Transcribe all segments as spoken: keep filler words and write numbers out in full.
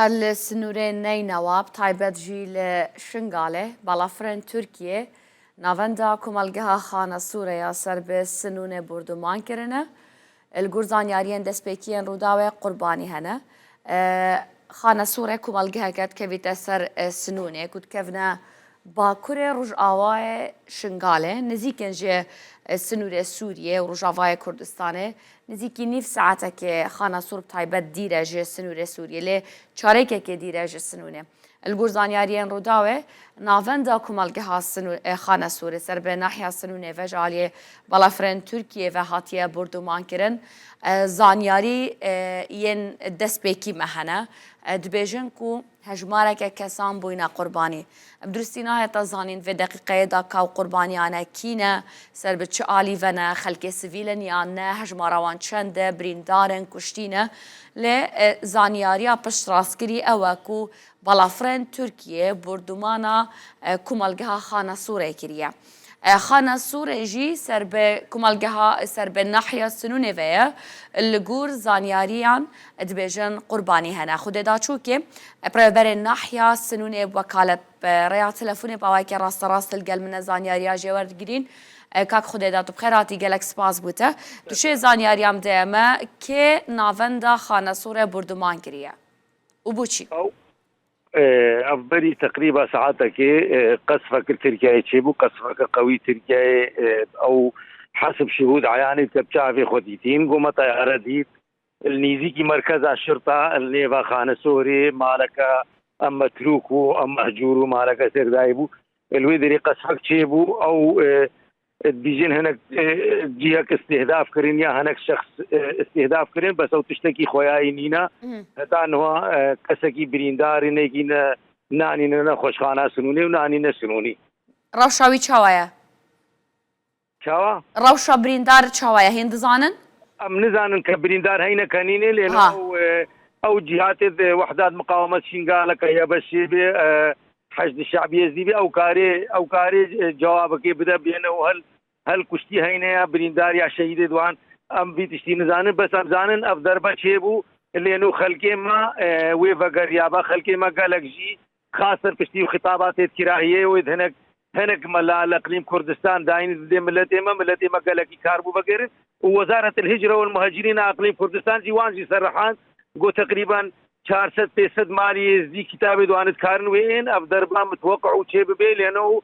Li sinûrê neynewa, bi taybet jî li Şingalê, balafirên Tirkiyê navenda komelgeha Xana Sûre ya ser bi sinûnê borduman kirine. Li gor zanyariyên destpêkiyên Rûdawê qurbanî hene. E, Xana Sûre komelgeheke dikevîte ser, e, sinûnê ku dikevne bakurê rojavayê Şingalê, nizîk in ji, e, sinûrê Sûriyê û rojavayê Kurdistanê. Nizîkî nîv saetekê Xana Sûr bi taybet dîr e ji sinûrê Sûriyê, lê çarekekê dîr e ji sinûnê. Li gor zanyariyên Rûdawê, navenda komelgeha sinû-, e, Xana Sûrê ser bi nahiya sinûnê ve ji aliyê balafirên Tirkiyê ve hatiye borduman kirin. E, zanyarî, e, yên destpêkî me hene. E, dibêjin ku hejmareke kesan bûyne qurbanî. Bi durustî nahête zanîn vê deqîqeyê de ka ew qurbaniyan e kî ne, ser bi çi alî ve ne, xelkê sivîl in yan ne, hejmara wan çend e, birîndar in, kuştî ne. Lê, e, zanyariya piştrastkirî ew e ku balafirên Tirkiyê bordûmana, e, komelgeha Xana Sûrê kiriye. E, Xana Sûrê jî ser bi komelgeha, ser bi nahiya Sinûnê ve ye. Li gor zanyariyan dibêjin qurbanî hene. Xwedê da çûkê, e, rêberê nahiya Sinûnê wekalet bi rêya telefonê bi awayekî rasterast li gel min e zanyariya jê werdigirîn. E, kak Xwedê da tu bi xêr hatî, gelek spas bo te. Tu şê zanyariya min de me, kê navenda Xana Sûrê bordûman kiriye û bo çi? Ew, e, ev berî teqrîba saetekê, e, qesfek li Tirkiyeyê çêbû, qesfeke qewî Tirkiyeyê, e, ew hesib şihûd eyanî te bi çavê xwe dîtîn, ku me teyare dît, li nîzîkî merkeza şirta, li nêva Xanesorê, maleke em metrûk û em mehcûr û maleke sêrdayî bû. Li wê derê qesfek çêbû, ew, e, dibîjin hinek, e, cihek îstîhdaf kirin ya hinek şexs, e, îstîhdaf kirin, bes ew tiştekî xweyayî nîne. Mhm. Heta niha, e, kesekî birîndarî negîne, nanîne nexweşxana Sinûnê û nanîne Sinûnî. Rewşa wî çawa ye? Çawa? Rewşa birîndar çawa ye? Hîn dizanin? Em nizanin ke birîndar heyne ke nîne, lê Ha. ew, e, ew cihatê de Wehdat Miqawemet Şingaleke ya beşê bê, e, Heşd Şe'bî Êzdî bê, ew karê, ew karê, e, cewabekê bide bêne û hel, hel kuştî heyne ya birîndar ya şehîdê di wan. Em vî tiştî nizanin, bes em zanin ev derbe çêbû, lê no xelkê me, e, wê vegeriya be, xelkê me gelek jî, xasen piştî xitabatê kirahiyê wê di hinek, hinek me la li Eqlîm Kurdistan dayîn didê miletê me, miletê me gelekî kar bû vegerin û Wezaretil Hicre wal Muhacirîn a Eqlîm Kurdistan jî wan jî serrihand, got teqrîben çar sed pênc sed malî êzdî kitabê di wan dikarin wê ên, ev derba mitweqe û çê bibe, lê no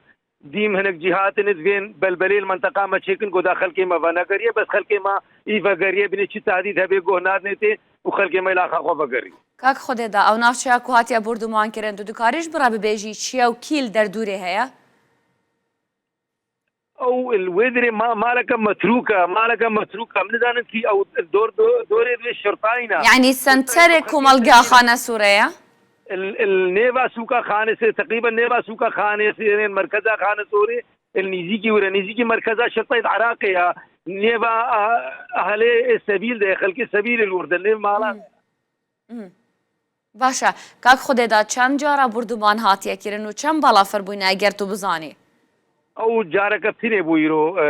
dîm hinek cîhatin divên belbelê li menteqa me çêkin, goda xelkê me venegeriye, bes xelkê me î vegeriye, binê çi tehdîd hebe guh nadinê tê û xelkê me îlaxa xwe vegerî. Kak Xwedê da, ew navçeya ku hatiye bordûman kirin, tu dikarî ji min re bibêjî çi ye û kî li derdûrê heye? Ew li wê dirê ma-, maleke metrûk e, maleke metrûk e. Em nizanin kî ew dor, do-, dorê divê şirtayî ne. Yanî senterê komelgeha Xanesorê ye? Li, li nêva sûka Xanesorê, teqrîben nêva sûka Xanesorê, merkeza Xanesorê, li nîzîkî wire, nîzîkî merkeza şirtayê di Iraqê ya. Nêva ah-, ahlê sevîl de, xelkê sevîl li wir de, nêv mala. Hmm. Hmm. Baş e. Kak Xwedê da, çend cara bordûman hatiye kirin û çend balafir bûyne, eger tu bizanî? Ew careke firê bû îro, e,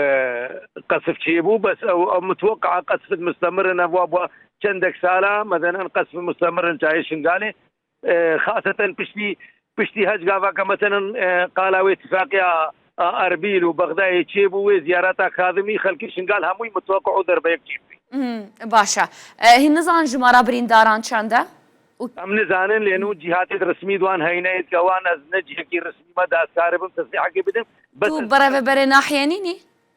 qesf çêbû, bes ew, ew mitweqea qesf mustemir in, ev wa bû çendek sala, medenen qesf mustemir in çayê Şingalê. E, xaseten piştî, piştî hec gava ke meselen, e, qala wê tifaqiya, a, Erbîl û Bexdayê çêbû, wê ziyareta Kazimî, xelkê Şingal hemûyî mitweqe û derbeyek çêbû. Hmm, baş e. E, hîn nizanin jimara birîndaran çend e? Û Em nizanin, lê nû cîhatê resmî di wan heyne, êt ke wan ez ne cihekî resmî me dest karibim tesrîhekê bidim. Bes Tu ez berevê berê nahiyê nînî?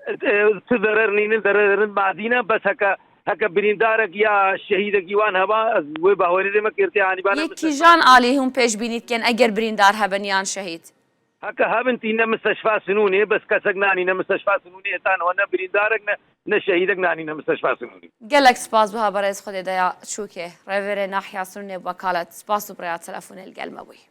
E, tu derer nînin, derer madî ne, bes heke, heke birîndarek ya şehîdekî wan heba, ez wê bawerî dê me kê tê anîbane Yê kîjan alî hûn pêşbînî dikin, eger birîndar hebin yan şehîd? Heke hebin tî ne misteşfa Sinûnê, bes kesek nanîne misteşfa Sinûnê, heta niha ne birîndarek ne, ne şehîdek nanîne misteşfa Sinûnê. Gelek spas biha berêz Xwedê de ya çûkê. Rêverê nahiya Sinûnê wekalet. Spas û bi rêya telefonê li gel me bûyî.